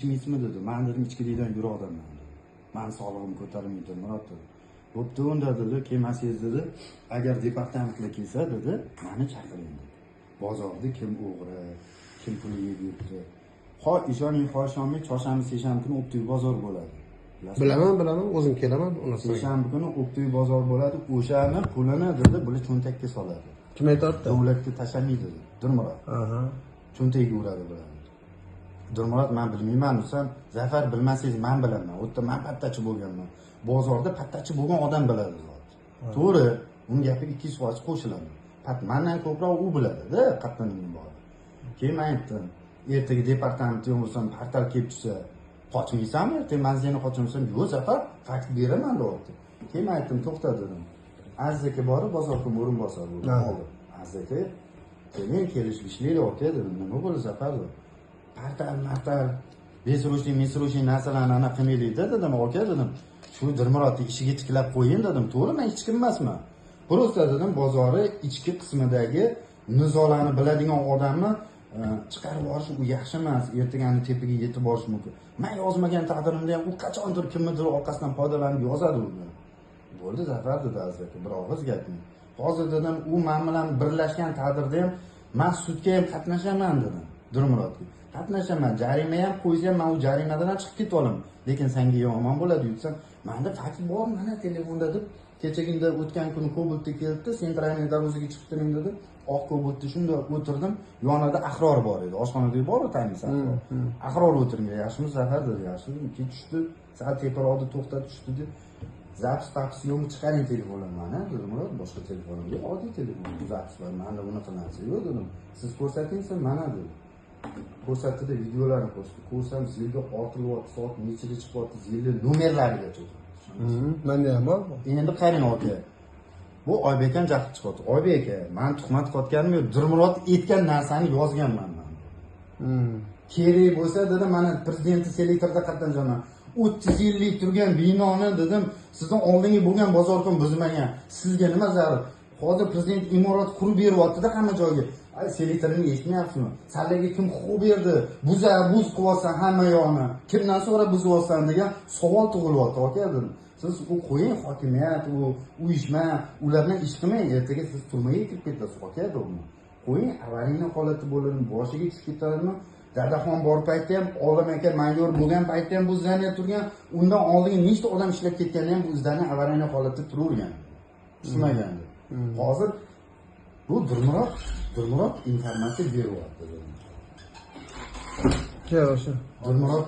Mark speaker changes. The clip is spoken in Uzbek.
Speaker 1: Ichmaysizmi dedi. Man dedim, ichkilikdan yiroq odamman dedi. Mani sog'lig'im ko'tarilmaydi, Dilmurod dedi. Bo'pti unda dedi, kelmasangiz dedi, agar departamentlar kelsa dedi, mani chaqiring dedi. Bozorda kim o'g'ri, kim pul yeb yuribdi. Ho ishoning, ho ishonmang, chorshanba, seshanba kuni оптовый bozor bo'ladi. Bilasizmi?
Speaker 2: Bilaman, bilaman, o'zim kelaman u narsaga.
Speaker 1: Seshanba kuni оптовый bozor bo'ladi, o'shani pulini dedi, bular cho'ntakka soladi.
Speaker 2: Kim aytyapti?
Speaker 1: Davlatga tashlamaydi dedi. Dilmurod. Cho'ntagiga uradi bularni. Dilmurod, man bilmayman desam, Zafar, bilmasangiz man bilaman. U yerda man pattachi bo'lganman. Bozorda pattachi bo'lgan odam biladi zot. To'g'ri, uni gapiga 200% qo'shilaman. Pat mandan ko'proq u biladi-da, qayerdan nima bor. Keyin man aytdim, ertaga departament yo'q bo'lsam, portal kelib tushsa, qochmaysanmi? Ertaga man seni qochamasam, yo'q Zafar, fakt beraman deyapti. Keyin man aytdim, to'xta dedim. Aziz aka borib, bozorkom o'rinbosari bo'ldi. Oldi. Aziz aka, keling, kelishib ishlaylik aka dedim. Nima bo'ldi Zafar dedim. Portal, martal, бессрочный, месрочный narsalarni anaqa qilmaylik dedim, aka dedim. Shu Dilmurodni ishiga tiklab qo'ying dedim. To'g'ri, men hech kim emasman. Просто dedim, bozori ichki qismidagi nizolarni biladigan odamni chiqarib yuborish u yaxshi emas. Ertaga tepaga yetib borishi mumkin. Men yozmagan taqdirimda ham u qachondir kimnidir orqasidan foydalanib yozadi uni. Bo'ldi Zafar dedi Aziz aka, bir og'iz gapmi. Hozir dedim, u men bilan birlashgan taqdirda ham men sudga ham qatnashaman dedim. Dilmurodga. Qatnashaman, jarima ham qo'ysa ham men u jarimadan ham chiqib ketib olaman. Lekin senga yomon bo'ladi yutsam, menda fakt bor, mana telefonda deb kechagina o'tgan kuni Kobaltda kelibdi, центральный darvozaga chiqib turing dedi. Oq Kobaltda shunda o'tirdim, yonida Ahror bor edi. Oshxonadagi bor, taniysan. Ahror. Ahror o'tirgan. Yaxshimi Zafar dedi, yaxshi dedim. Keyin tushdi, sal teparoqda to'xtab tushdi deb. Запись papis yo'qmi, chiqaring telefonimni mana dedim, Murod, boshqa telefonim yo'q, oddiy telefon, запись bor, manda unaqa narsa yo'q dedim. Siz ko'rsating, mana dedi. Ko'rsatdida, videolarni ko'rsatdi. Ko'rsam, zilga otilyapti, soat nechida chiqyapti, zilni nomerlarigacha.
Speaker 2: Menda ham bor bu.
Speaker 1: Endi qarang aka, bu Oybek ham jahli chiqyapti. Oybek aka, man tuhmat qilayotganim yo'q, Dilmurod aytgan narsani yozganman man. Kerak bo'lsa dedim, mana prezidentni selektorda qatnashaman. 30 yillik turgan binoni dedim, sizdan oldingi bo'lgan bozorkom buzmagan. Sizga nima zarur? Hozir prezident imorat qurib beryaptida hamma joyga. Ay, selektorini eshitmayapsizmi? Sanlarga kim huquq berdi? Buza buz qilyapsan hamma yoqni. Kimdan so'rab buzyapsan degan savol tug'ilyapti aka dedim. Siz u qo'ying hokimiyat, u uyushma, ular bilan ish qilmang, ertaga siz turmaga kirib ketasiz aka dedim. Qo'ying, аварийный holatda bo'ladi, boshiga tushib ketadimi? Dadaxon bor paytda ham, Olim aka mayor bo'lgan paytda ham bu здание turgan, undan oldin nechta odam ishlab ketganda ham bu здание аварийный holatda turavergan. Tushmagandi. Hozir bu Dilmurod informatsiya beryapti.
Speaker 2: Хорошо.
Speaker 1: Dilmurod.